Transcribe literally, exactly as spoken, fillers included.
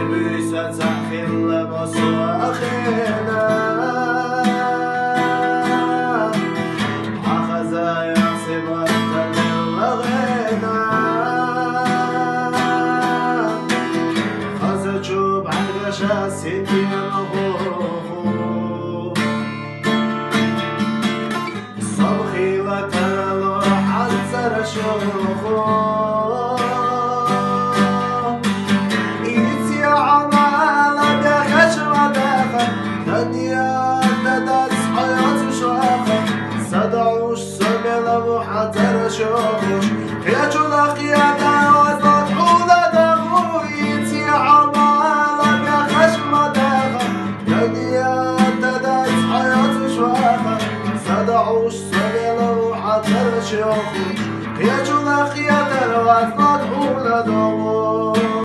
Ибуьйса цахилла босу ахена, ахаза ясиб гъатталла гъена. Хаза чуб гьаргаша синти